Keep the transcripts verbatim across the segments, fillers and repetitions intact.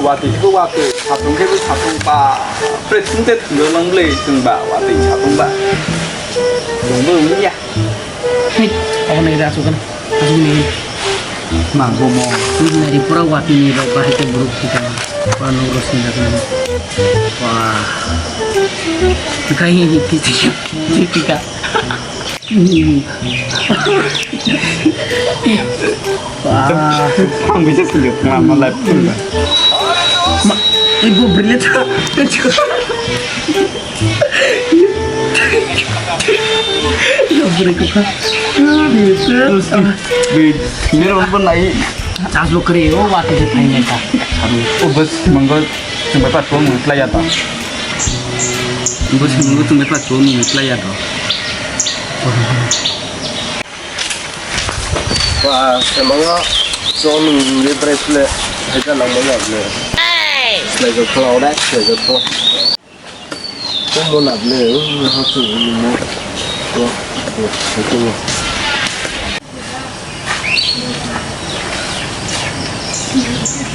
Watwi khe watwi, satung khe satung ba, pre thung te thung mang le chwng ba, watwi satung ba. Bung bo wng ya. Hei, aboni rasu kan, asuk ni. Ma bo mo. Ni nari pura watwi ni rok ba hai te buruk thika. Pura nong ro sinda kan. Wah. Kai hi hi ki ki ki ka. Wah. Ang bisa sendiri pengalaman live pun. Ma, ibu berlihat. Ibu berlihat. Ini orang pun naik. Aslo kere, oh, wakil saya tanya ta. O bus manggo. Chwng bai paso mwnwi klai ya to. Bo chwng chwng bai paso mwnwi klai ya to. Ba, semango chwng nungwi bwrwi sule haida langma ya le. Slai jok phala ore, slai jok phala. Chwng bo lab le, ha chwng mo. Ko, ko, ko.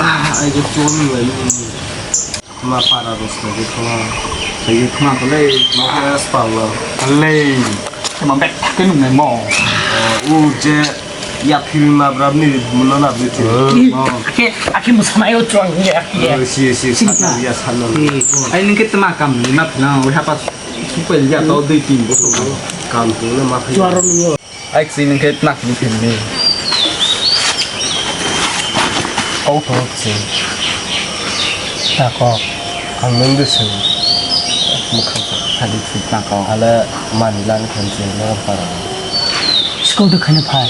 Ah, ai ko chwng nungwi. Ma para rok se de khama. Ai khama ko le, ma para spal lo. Le. Ma bet ke nung mo. U je ya phil ma brab ni mulo na bit. Akhe, akhe musanai o chuang ya. Si si si. Ya sana. Ai nung ke tma kam ni ma na o hapa. Supel ya to dui tin bo kam tu na ma. Chuaro nung. Ai, ksini khe tnak ni philni. Kok thok ksini. Tako. Ang nung de sini. Mukhang sa. Hadi si tako. Ale mani lan khan si na para. Skol de khane phai.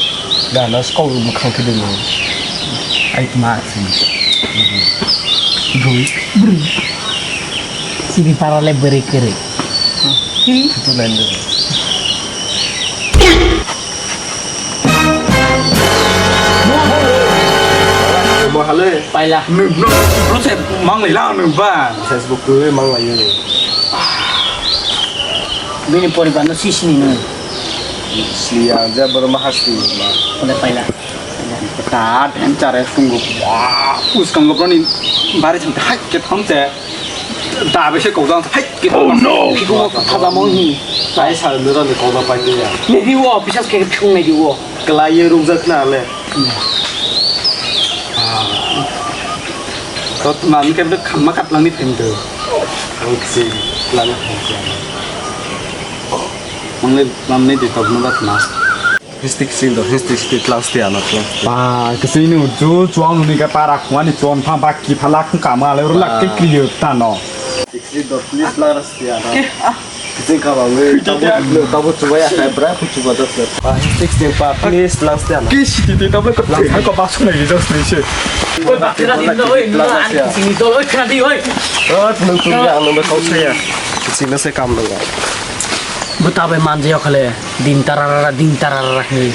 Da na skol mukhang khe de ni. Ai, tma ksini. Goi. Bri. Sini para le beri kere. Itu lain de. Bo hale. Paila. Nung, nung, nung se manglai la nung ba. Facebook tu manglai yo. Bini poribar no sisini nung. Sliya je boro ma hasti ma. Pole paila. Ta dan chare tungo. Wah, us kang boro ni bare chang hai ke thang te. Da be se kau jang hai ke. Oh no. Ki ko khaja mo hi. Sai sal nura ni kau da pai ya. Ne di wo, pisas ke chung ne di wo. Kla ye rung jak na le. Tot man ke de khamma kat lang ni phem de. Ang si lang ni phem. Ang le lam ni de tok no bat na. Histik sil do, histik sil tlang sti ano tlang. Ba, kisi ni uju chuang ni ka para khwani chon pha ba ki pha lak ka ma le ru lak ke kriyo ta no. Histik sil do, please lang sti ano. Ke, ah. Kisi ka ba ngi tabu, tabu chuba ya hai bra ku chuba do. Ba, histik sil pa, please lang sti ano. Ke si ti ti tabu ko lang ko ba su na ji do sti se. Oi, ba, kena di, oi, na, an, sini, oi, kena di, oi. Oh, nung tu ya, nung ba kau saya. Kisi na se kam nung. Bo ta bai manja ya khale. Din tararara, din tararara, he.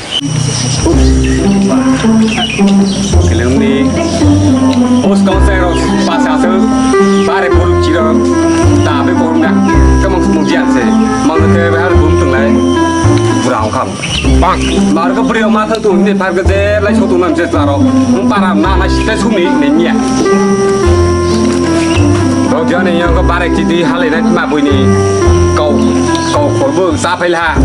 Kelengni. Os kau sai ro, pas asuk. Bare buruk chiro. Ta be buruk na. Kamang sumuk jian se. Mang ke behar bum tunglai. Burang kam. Bang. Mar ko brio ma thang tu ni par ke de lai so tu nam je taro. Para na na sita sumi ne nya. Rok jani yang ko bare chiti hale na ma bui ni. Kau, kau khorbo sa phaila.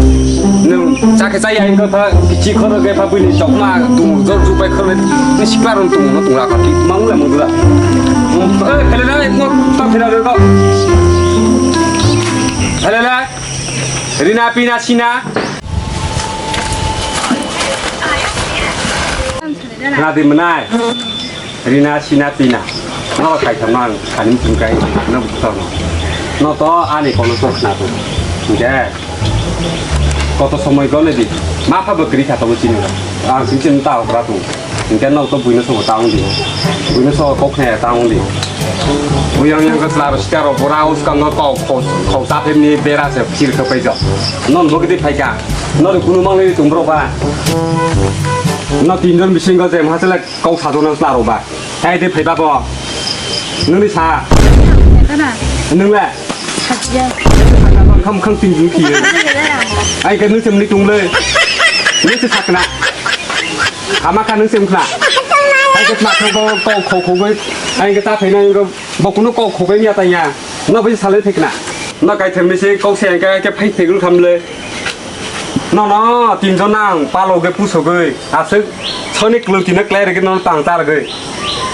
Nwng chakhe chaya hingkha pha, kichi khoro khe pha buini chokma tung jor jupai khoro ni sikla rong tung no tung rakha ki mang le mudura. Eh, phele na, no, ta phele na, no. Phele na. Rina pina sina. Rina di menai. Rina sina pina. No khai tham nang khanim tung kai no bukhang. No to ani kono sok na tu. Oke. Koto somoi gone di. Ma pha bakri kha to chini. Ang sim sim ta okra tu. Oke no to buino so ta ong di. Buino so kok ne ta ong di. Buyang yang ka tla skaro bora us kang ko ko ko ta phe ni bera se phir kha pai jo. Non bo gidi phai ka. No ri kunu mang ni tum bro ba. No tin jon bising ko je ma se la. Kok sa dona sla ro ba. Hai de phai ba bo. Nung ni sa. Kana? Nung le. Sakya. Kham kham ting jing ki. Ai ka nung sem ni tung le. Nung se sakna. Ama ka nung sem khla. Hai khe tma khe bo kok khogwi, hai khe ta phaina bo kunu kok khogwi ya ta ya. No bai salai thikna. No kai themni se kok se ka ke phai thigul khamle. No no tinjon nang palo ge pusogwi. Aswk soni kluti na klai rege no tang ta rege.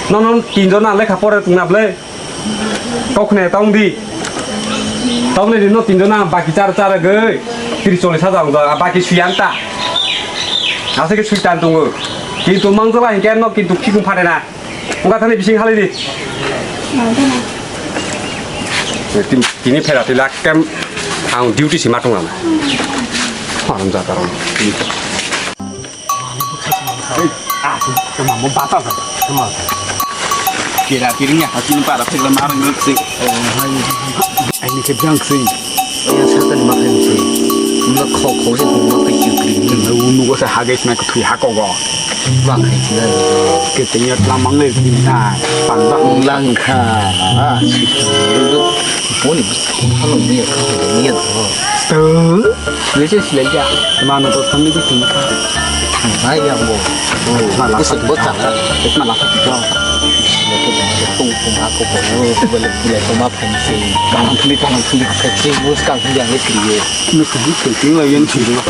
No no tinjon nang lekha pore tungna ble. Kokne tongdi. Tongni di no tinjon nang baki char char goi. Tiri cholis hajar wngda baki suyanta. Asa ke suitan tongo. Kintu mangjala hinkhe no kintu khikung phade na. Wngkha thani bising halai di. Tin- tini phera tila kem ang duty si matung lama. Haram jata rong. Ei, ah, tu, tu mambo batal kan? Kira kiri nya, hati ni para pegla marang ngut si. Ai ni ke biang si. Ya sata ni makai si. Mula kho kho he bu makai si kiri. Unu ko sa hage sna ko thui hako go. Makai si na. Ke tenya tla mangai si na. Panda ulang kha. Ah, si. Boni, halo ni ka ni ya. Tu. Leche silaija. Mano to thangni di thang. Thang nai ya bo. Mala sa bo thang. Mala sa bo. Tung tung ha ko bo. Bele bele ko ma phang se. Kalang thli kalang thli. Ka chi mus kang thli ang le kriye. Mus thli thli thli la yen thli lo.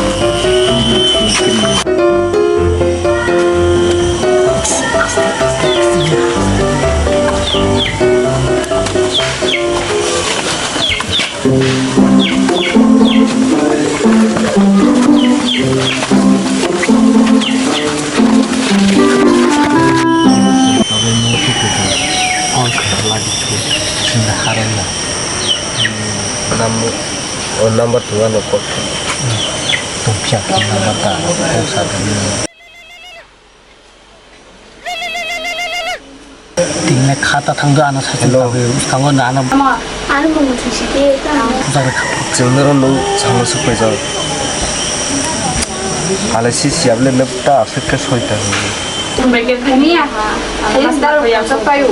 Number two ano kot. Tungsa number ta, tungsa. Tingle khata thangdo ano sachi. Hello. Uskango na ano. Ama, ano mung thisi ke ta. Jare kha. Chwngno nung changno sukpai jao. Ale si siable lepta aswk ke soita. Tumbai ke thani aha. Master ya sapayu.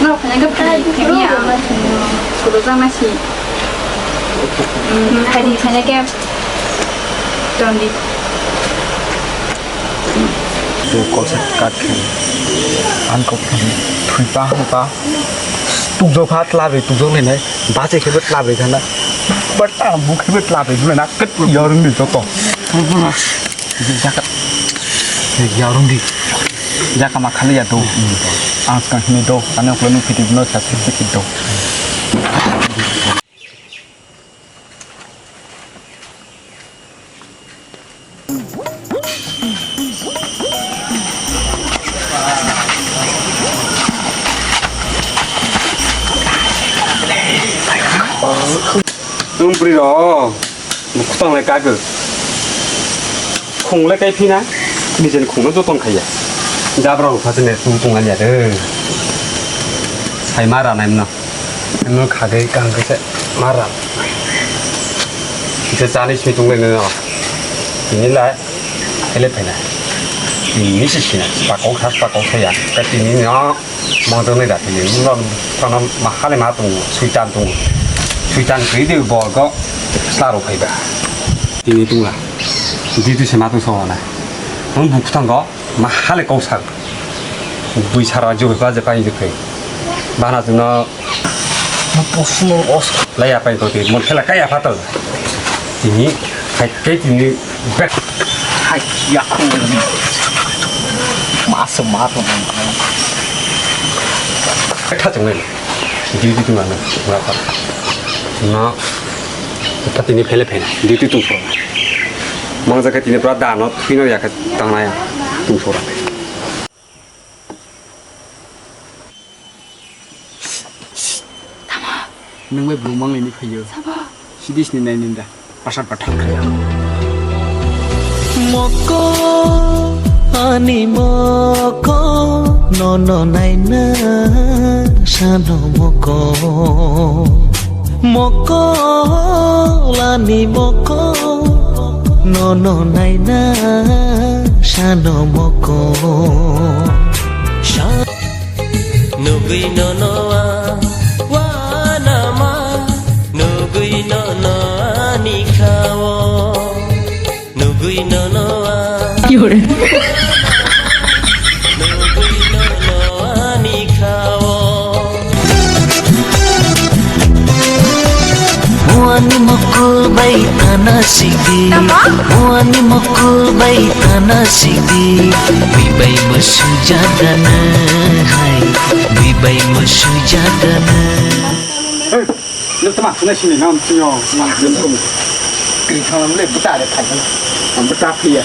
No, khana ke thani ya. Sudo jama si. Thani khana ke. Tondi. Tu kok se kat khe. Ang kok thwi pa hang pa. Tukjok pha tla bai tukjok le nai. Bache khe tla bai khana. But ang bu khe tla bai khana kat yorung di joto. Jaka. Yorung di. Jaka ma khali ya tu. Ang skang hini do. Kane oklo nu fiti no sa fiti do. Nwng bwrwi rw, bo kwchang lai kagw. Khung le kai phina, nijen khung no joton khaiya. Jabra rw phasene tu tong ani ade. Sai ma ra nai mano. Nwng kha de kaham khe se ma ra. Kisa chani simi tong lai no. Tini lai, hele phai na. Tini se sina, pakok sa, pakok sa ya. Ka tini no. Mangjaknai da tini, no, no, ma hale ma tongo, suitan tongo. Suitan kri de bo go, sla rw phai ba. Tini tongla. Di tu se ma tong so na. Nwng buk thango, ma hale kok sa. Bui sara jo ba je pai je kai. Bana jeno. Mo posno os. Laya pai ko ti, mo thela kaya phatal. Tini, hai kai tini, bek. Hai, ya ko. Mas ma to. Tha chungai. Di di tu mana, ngapa. Na, ta tini phele phele. Di tu tu so. Mangjakha tini pura dano, phino ya ka tangnaya. Tu so. Nwng bai bwrwng manglini phaiyo. Sabo. Sidisni nai ninda. Pasat pathak khayo. Moko ani moko nono naina sano moko. Mokolani moko, nono naina sano moko. Sa- Nugui nono a, wanama, nugui nono ani khao. Nugui nono a. 有人。 Buani mokol bai tana sidi. Tama? Buani mokol bai tana sidi. Bibai musu jagana hai. Bibai musu jagana. Hey, no tama, na sini nam sinyo. Kri thang le buta de thai. Buta phiya.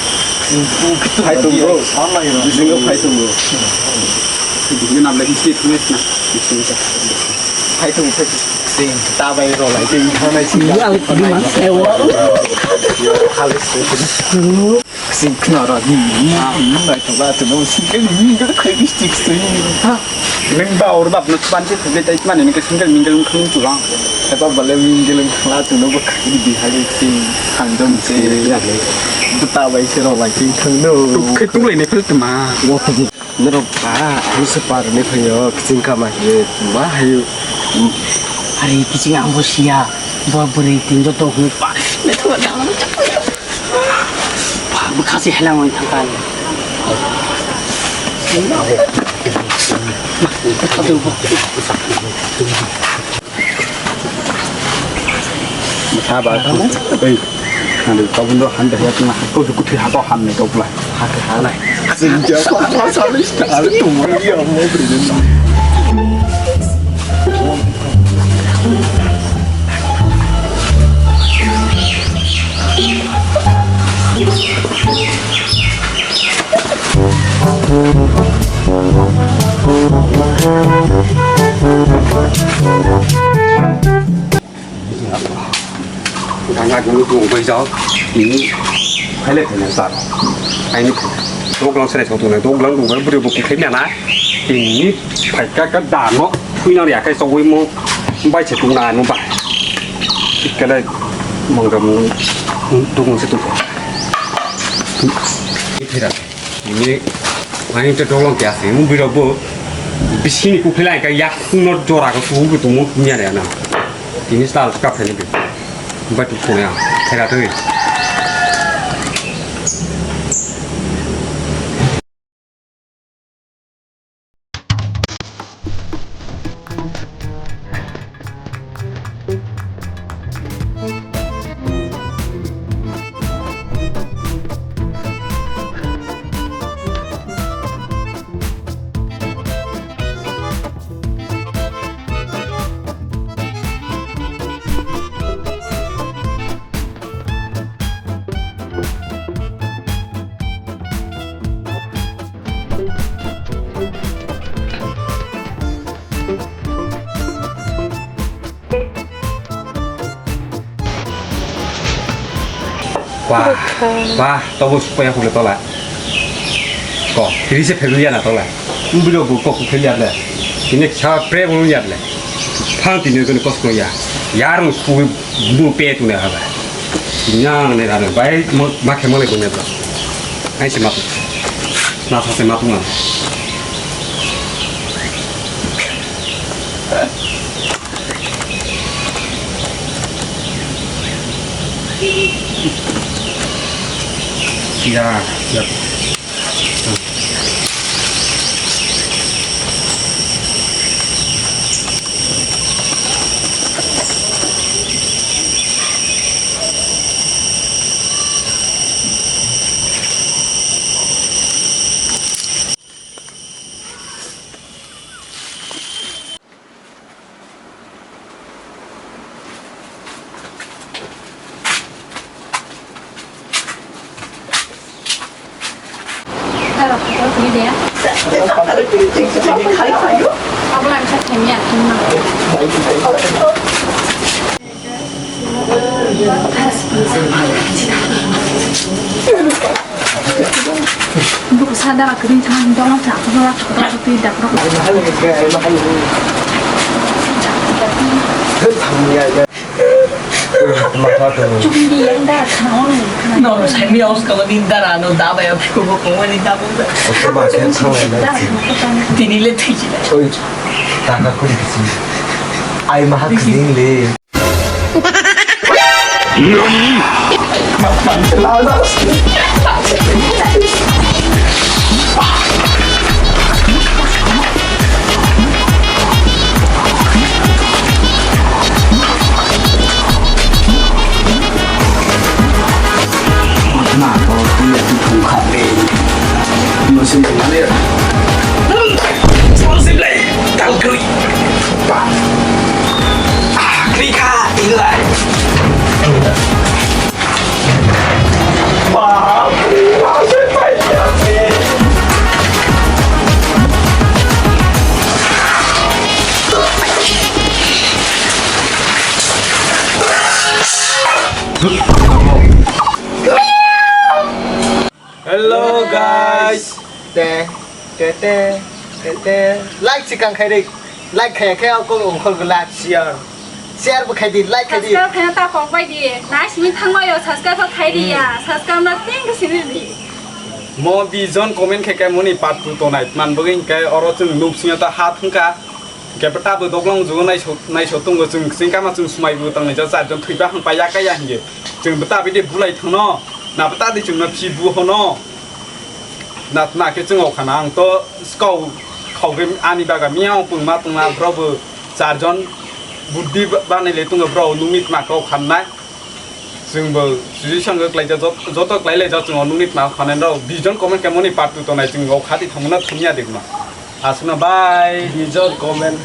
Phai tung bro. Singo phai tung bro. Ni nam le history thung na. Phai tung phai. Sing ta bai ro lai. Sing thang na sing. Yang di mas ewa. Sing khna ra ni. Nai thok la tu no sing ke ni ga khai di stick sing. Ha. Neng ba or bap no ban se thok tai mani ni ke single mingle khun tu lang. Eba bale mingle khla tu no ba khai di hai sing. Khang dom se. Buta bai se ro lai sing khang no. Tu khai tu lai ne phel tu ma. Norok ba, ang se par ni phaio, kiching kama hiye, ma hayo. Ari kiching ang bo siya, bo bwrwi tin joto hwnwi pa. Bwkha se helang oi thangkha. Motha ba. Ei, nang de tabun do han de ya tuna ko du kuthi ha ko han ne ko pla. Ha ke ha lai. Sing ja pa pa sa le sta le tu mo ya mo bri. Ganga gulu tu bai jao, ini hele hele sa. Aini doglang sere sa tu na doglang doglang buri bu kukhai na. Ini pai ka ka dano, pui na ya kai sa wai mo, bai se tu na mo bai. Kala mangga mo, tu mo se tu. Ini Ani te dolong kya se, mu biro bo bisini ku philai ka yak no jora ko su bu tumu nya re na. Tini sal ka phani bi. Ba tu ko ya, thera to. Wah, wah, tobo supaya hule tola. Ko, tiri se phegwi ya na tola. Mbiro bu kok phegwi ya le. Ini kha pre bu ya le. Phang tini ko kos ko ya. Yarung supui bu pe tu ne ha ba. Nyang ne ra ne bai mo ma khe mo le bu ne ba. Ai se ma tu. Na sa se ma tu na. Ya, ya. Buku sadar aku ni tangan tolong tak aku tolak aku tolak aku tidak aku. Chukni yang dar khana ono. No, no, sai mi aus kala ni dar ano da ba ya ko ko ko ni da ba. Oke, ma, saya salah lagi. Tini le tiji. Oi, taka kuri kisi. Ai maha kling le. Nani? Explosive lei, tal krui. Pa. Ah, kri kha, ilai. Pa, pa, pa, pa. Hello guys. Te, te, te, te, te. Like si kang khai ri. Like khai khe o kok ongkhor gula share. Share bo khai di, like khai di. Subscribe khai ta kok bai di. Nai simi thang bai yo subscribe khai di ya. Hmm. Subscribe na ting ke sini di. Mo bijon comment khai kai moni part two to nai. Man bugin kai oro chung nuk sing ta hat hung ka. Khe bwta bo doglong jugo naiso, naiso tongo chwng, chwng kama chwng swmai bo tangni ja charjon thwiba hang paiya kaiya hinge. Chwng bwta bidi bulai thangno, na bwta di chwngno phi bu hono. Na, na khe chwng o khana ang to skau khogwi ani baga miyao pungma tongna bro bo charjon buddi ba-, banai le tongo bro nungni tma kau khanna. Chwngbo suggestion khe klaijak, jot-, joto klailai jak chwng o nukni tma khanai rok bijon comment khe moni part two tongnai chwng o khati thangmano thumya de khna. Aswkno bye. Bijon comment.